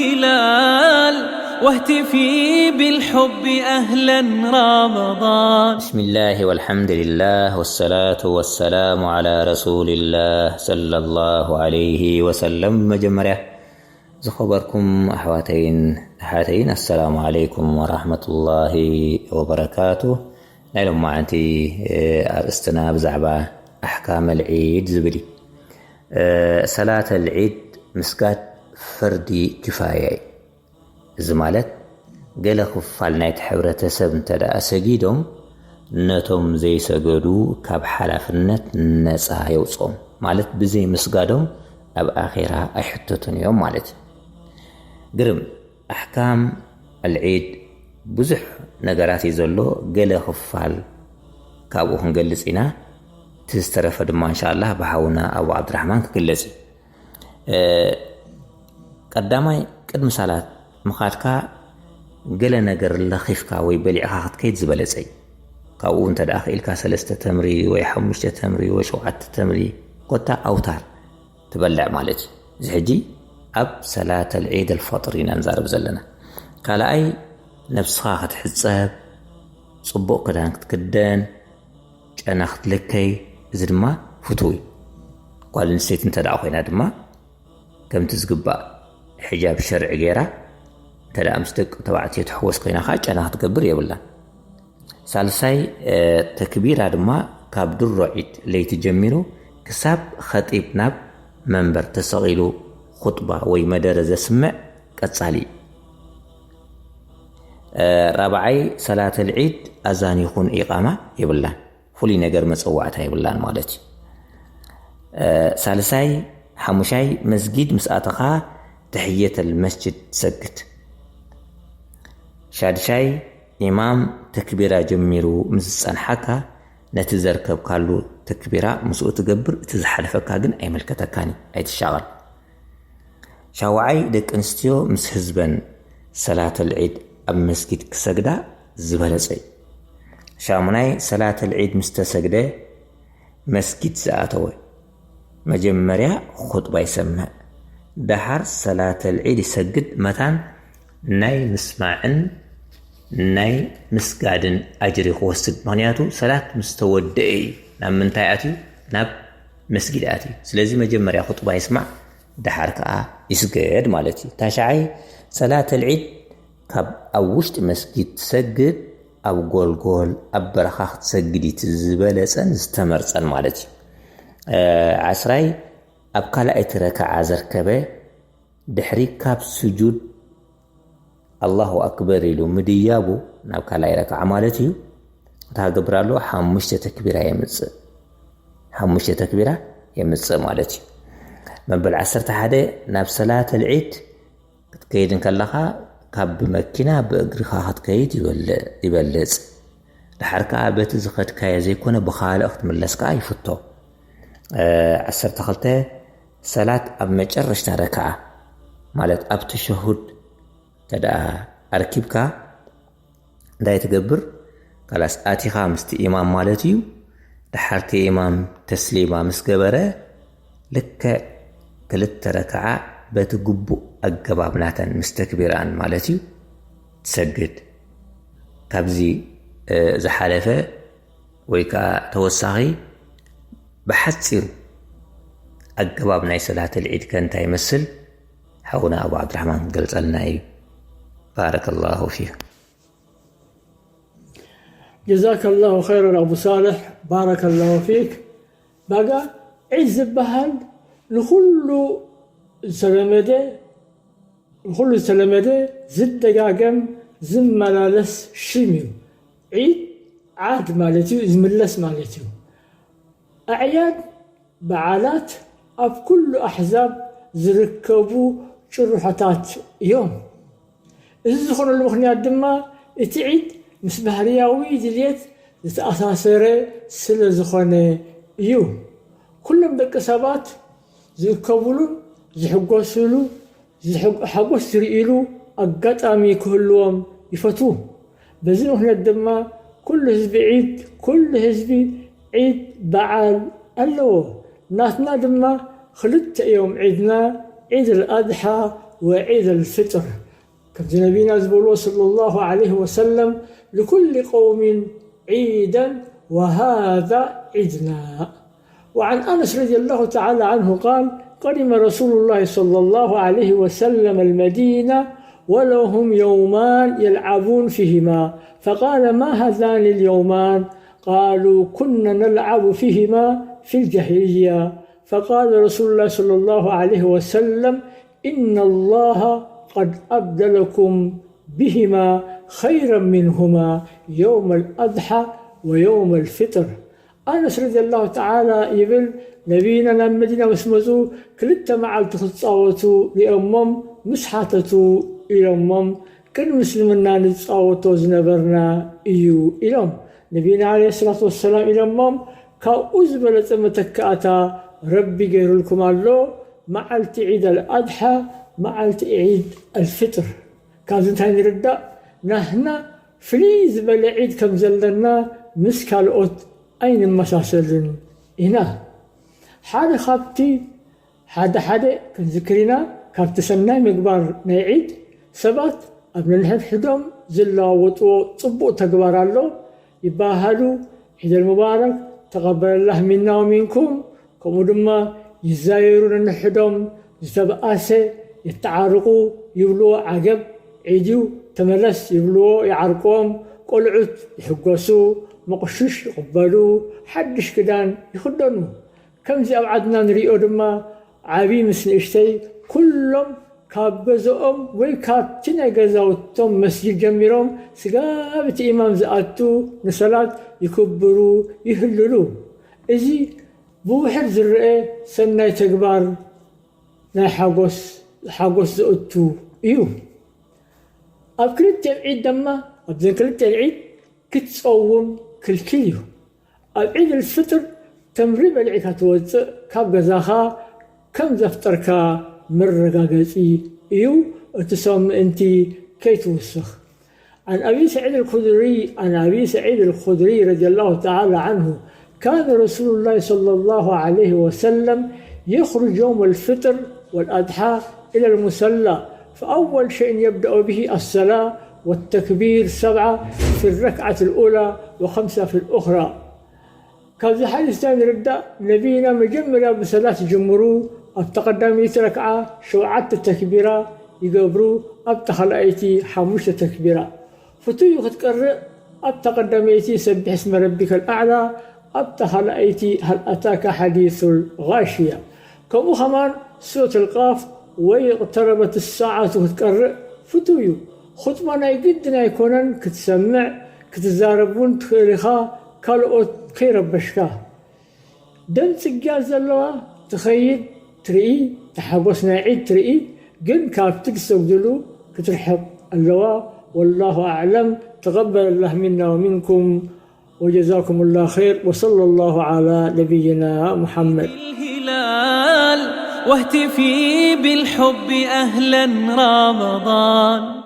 هلال واهتفي بالحب أهلا رمضان. بسم الله والحمد لله والصلاة والسلام على رسول الله صلى الله عليه وسلم. መጀመርያ ዝኸበርኩም ኣሕዋተይን ኣሓተይን፣ ኣሰላሙ ዓለይኩም ወራህመቱላሂ ወበረካቱ። ናይ ሎማዓንቲ ኣርእስትና ብዛዕባ ኣሕካም ኣልዒድ ዝብል እዩ። ሰላት ኣልዒድ ምስጋድ ፈርዲ ኪፋያ እዩ። እዚ ማለት ገለ ክፋል ናይቲ ሕብረተሰብ እንተ ደኣ ሰጊዶም፣ ነቶም ዘይሰገዱ ካብ ሓላፍነት ነጻ የውጽኦም። ማለት ብዘይ ምስጋዶም ኣብ ኣኼራ ኣይሕተቱን እዮም ማለት እዩ። ግርም ኣሕካም ኣልዒድ ብዙሕ ነገራት እዩ ዘሎ። ገለ ክፋል ካብኡ ክንገልጽ ኢና። እቲ ዝተረፈ ድማ እንሻላህ ብሓውና ኣቡ ዓብድራሕማን ክግለጽ እዩ። ቀዳማይ ቅድሚ ሳላት ምኻድካ ገለ ነገር ለኺፍካ ወይ በሊዕካ ክትከይድ ዝበለጸ እዩ። ካብኡ እንተ ደኣ ክኢልካ ሰለስተ ተምሪ ወይ ሓሙሽተ ተምሪ ወይ ሸውዓተ ተምሪ ኮታ ኣውታር ትበልዕ ማለት እዩ። እዚ ሕጂ ኣብ ሰላት ኣልዒድ ኣልፈጥር ኢና ንዛረብ ዘለና። ካልኣይ ነብስኻ ክትሕጸብ፣ ጽቡቕ ክዳን ክትክደን፣ ጨና ክትልከይ፣ እዚ ድማ ፍቱው እዩ። ጓል ኣንስተይቲ እንተ ደኣ ኮይና ድማ ከምቲ ዝግባእ ሕጃብ ሸርዒ ገይራ፣ እንተ ደኣ ምስ ደቂ ተባዕትዮ ትሕወስ ኮይና ከዓ ጨና ክትገብር የብላን። ሳልሳይ ተክቢራ ድማ ካብ ድሮ ዒድ ለይቲ ጀሚሩ ክሳብ ኸጢብ ናብ መንበር ተሰቒሉ ኹጥባ ወይ መደረ ዘስምዕ ቀጻሊ እዩ። ራብዓይ ሰላት ኣልዒድ ኣዛን ይኹን ኢቓማ የብላን። ፍሉይ ነገር መጸዋዕታ የብላን ማለት እዩ። ሳልሳይ ሓሙሻይ መስጊድ ምስ ኣተኻ ተሕየተል መስጅድ ትሰግድ። ሻድሻይ ኢማም ተክቢራ ጀሚሩ ምስ ዝጸንሓካ ነቲ ዘርከብካሉ ተክቢራ ምስኡ ትገብር፣ እቲ ዝሓለፈካ ግን ኣይምልከተካን እዩ፣ ኣይትሻቐል። ሻውዓይ ደቂ ኣንስትዮ ምስ ህዝበን ሰላት ኣልዒድ ኣብ መስጊድ ክሰግዳ ዝበለጸ እዩ። ሻሙናይ ሰላት ኣልዒድ ምስ ተሰግደ መስጊድ ዝኣተወ መጀመርያ ኹጥባ ይሰምዕ፣ ደሓር ሰላት ኣልዒድ ይሰግድ፣ መታን ናይ ምስማዕን ናይ ምስጋድን ኣጅሪ ክወስድ። ምኽንያቱ ሰላት ምስ ተወደአ እዩ ናብ ምንታይ ኣትዩ? ናብ መስጊድ ኣትዩ። ስለዚ መጀመርያ ኹጥባ ይስማዕ፣ ደሓር ከኣ ይስገድ ማለት እዩ። ታሽዓይ ሰላት ኣልዒድ ካብ ኣብ ውሽጢ መስጊድ ትሰግድ ኣብ ጎልጎል ኣብ በረኻ ክትሰግድ እዩ ዝበለጸን ዝተመርጸን ማለት እዩ። ዓስራይ ኣብ ካልኣይቲ ረክዓ ዘርከበ ድሕሪ ካብ ስጁድ ኣላሁ ኣክበር ኢሉ ምድያቡ ናብ ካልኣይ ረክዓ ማለት እዩ። እንታይ ክገብር ኣለዎ? ሓሙሽተ ተክቢራ የምጽእ። ሓሙሽተ ተክቢራ የምጽእ ማለት እዩ። መበል ዓሰርተ ሓደ ናብ ሰላት ኣልዒድ ክትከይድ እንከለኻ ካብ ብመኪና ብእግርኻ ክትከይድ ይበልጽ። ድሓር ከኣ በቲ ዝኸድካዮ ዘይኮነ ብኻልእ ክትምለስ ከኣ ይፍቶ። ዓሰርተ ክልተ ሰላት ኣብ መጨረሽታ ረክዓ ማለት ኣብ ተሸሁድ እንተ ደኣ ኣርኪብካ እንታይ ትገብር? ካላስ ኣቲኻ ምስቲ ኢማም ማለት እዩ። ድሓርቲ ኢማም ተስሊማ ምስ ገበረ ልክዕ ክልተ ረክዓ በቲ ግቡእ ኣገባብ ናተን ምስ ተክቢራን ማለት እዩ ትሰግድ። ካብዚ ዝሓለፈ ወይ ከዓ ተወሳኺ ብሓፂሩ ኣገባብ ናይ ሰላት ኣልዒድ ከ እንታይ ይመስል? ሓውና ኣቡ ዓብድራሕማን ክገልፀልና እዩ። ባረከላሁ ፊክ። ጀዛከላሁ ኸይረን ኣቡ ሳልሕ፣ ባረከላሁ ፊክ። ባጋ ዒድ ዝበሃል ንኹሉ ዝተለመደ ንኹሉ ዝተለመደ ዝደጋገም ዝመላለስ ሽም እዩ። ዒድ ዓድ ማለት እዩ፣ ዝምለስ ማለት እዩ። ኣዕያድ በዓላት ኣብ ኩሉ ኣሕዛብ ዝርከቡ ጭርሖታት እዮም። እዚ ዝኾነሉ ምኽንያት ድማ እቲ ዒድ ምስ ባህርያዊ ድልየት ዝተኣሳሰረ ስለ ዝኾነ እዩ። ኩሎም ደቂ ሰባት ዝእከብሉን ዝሕጎስሉ ሓጎስ ዝርእይሉ ኣጋጣሚ ክህልዎም ይፈትዉ። በዚ ምኽንያት ድማ ኩሉ ህዝቢ ዒድ ኩሉ ህዝቢ ዒድ በዓል ኣለዎ። ናትና ድማ ክልተ እዮም ዒድና፣ ዒድ ኣልኣድሓ وعيد الفطر. ከምዚ ነቢና ዝበልዎ صلى الله عليه وسلم: لكل قوم عيدا وهذا عيدنا. وعن أنس رضي الله تعالى عنه قال: قدم رسول الله صلى الله عليه وسلم المدينة ولهم يومان يلعبون فيهما، فقال: ما هذان اليومان؟ قالوا: كنا نلعب فيهما في الجاهلية. فقال رسول الله صلى الله عليه وسلم: إن الله قد أبدلكم بهما خيرا منهما يوم الأضحى ويوم الفطر. ኣነስ ረዲየላሁ ተዓላ ይብል፣ ነቢይና ናብ መዲና ምስ መጹ ክልተ መዓልቲ ክጻወቱ ሪኦሞም፣ ምስ ሓተቱ ኢሎሞም፣ ቅድሚ እስልምና ንጻወቶ ዝነበርና እዩ ኢሎም። ነቢይና ዓለይሂ ሰላቱ ወሰላም ኢሎሞም፣ ካብኡ ዝበለጸ መተካእታ ረቢ ገይሩልኩም ኣሎ፣ መዓልቲ ዒድ ኣልኣድሓ፣ መዓልቲ ዒድ ኣልፍጥር። ካብዚ እንታይ ንርዳእ? ናህና ፍልይ ዝበለ ዒድ ከም ዘለና ምስ ካልኦት ኣይንመሳሰልን ኢና። ሓደ ካብቲ ሓደ ሓደ ክንዝክር ኢና፣ ካብቲ ሰናይ ምግባር ናይ ዒድ ሰባት ኣብ ነንሕድሕዶም ዝለዋወጥዎ ጽቡቕ ተግባር ኣሎ። ይበሃሃሉ፣ ዒደል ሙባረክ፣ ተቐበለላህ ሚና ወሚንኩም፣ ከምኡ ድማ ይዛየሩ ነንሕዶም፣ ዝተብኣሰ የተዓርቑ፣ ይብልዎ ዓገብ ዒድ እዩ ተመለስ ይብልዎ ይዓርቅዎም፣ ቆልዑት ይሕጎሱ፣ መቑሽሽ ይቕበሉ፣ ሓድሽ ክዳን ይኽደኑ። ከምዚ ኣብ ዓድና ንሪኦ ድማ ዓብዪ ምስ ንእሽተይ ኩሎም ካብ ገዝኦም ወይ ካብቲ ናይ ገዛውቶም መስጊድ ጀሚሮም ስጋብ እቲ ኢማም ዝኣቱ ንሰላት ይክብሩ ይህልሉ። እዚ ብውሕድ ዝረአ ሰናይ ተግባር ናይ ሓጎስ ሓጎስ ዘእቱ እዩ። ኣብ ክልቲኦም ዒድ ድማ ኣብዘን ክልቲኤን ዒድ ክትጸውም ክልክል እዩ። ኣብ ዒድ ኣልፍጥር ተምሪ በሊዕካ ትወጽእ ካብ ገዛኻ ከም ዘፍጠርካ መረጋገጺ እዩ። እቲ ሶም ምእንቲ ከይትውስኽ። عن أبي سعيد الخدري عن أبي سعيد الخدري رضي الله تعالى عنه كان رسول الله صلى الله عليه وسلم يخرج يوم الفطر والأضحى إلى المصلى، فأول شيء يبدأ به الصلاة والتكبير سبعة في الركعة الأولى وخمسة في الأخرى. ካብዚ ሓዲስ እንታይ ንርዳእ? ነቢይና መጀመርያ ብሰላት ይጅምሩ፣ ኣብታ ቀዳመይቲ ረክዓ ሸውዓተ ተክቢራ ይገብሩ፣ ኣብታ ካልኣይቲ ሓሙሽተ ተክቢራ። ፍቱዩ ክትቀርእ ኣብታ ቀዳመይቲ ሰቢሕ እስመ ረቢከል ኣዕላ፣ ኣብታ ካልኣይቲ ሃል ኣታካ ሓዲሱል ጋሽያ። ከምኡ ኸማን ሱረት ኣልቃፍ ወይ እቕተረበት ሰዓቱ ክትቀርእ ፍቱው እዩ። ኹጥባ ናይ ግድን ኣይኮነን ክትሰምዕ፣ ክትዛረብ እውን ትኽእል ኢኻ፣ ካልኦት ከይረበሽካ። ደም ጽግያት ዘለዋ ትኸይድ ትርኢ፣ ተሓጎስ ናይ ዒድ ትርኢ፣ ግን ካብቲ ዝሰግድሉ ክትርሕቕ ኣለዋ። ወላሁ ኣዕለም። ተቐበለ ላህ ሚና ወሚንኩም። وجزاكم الله خير، وصلى الله على نبينا محمد. الهلال واهتفي بالحب أهلا رمضان.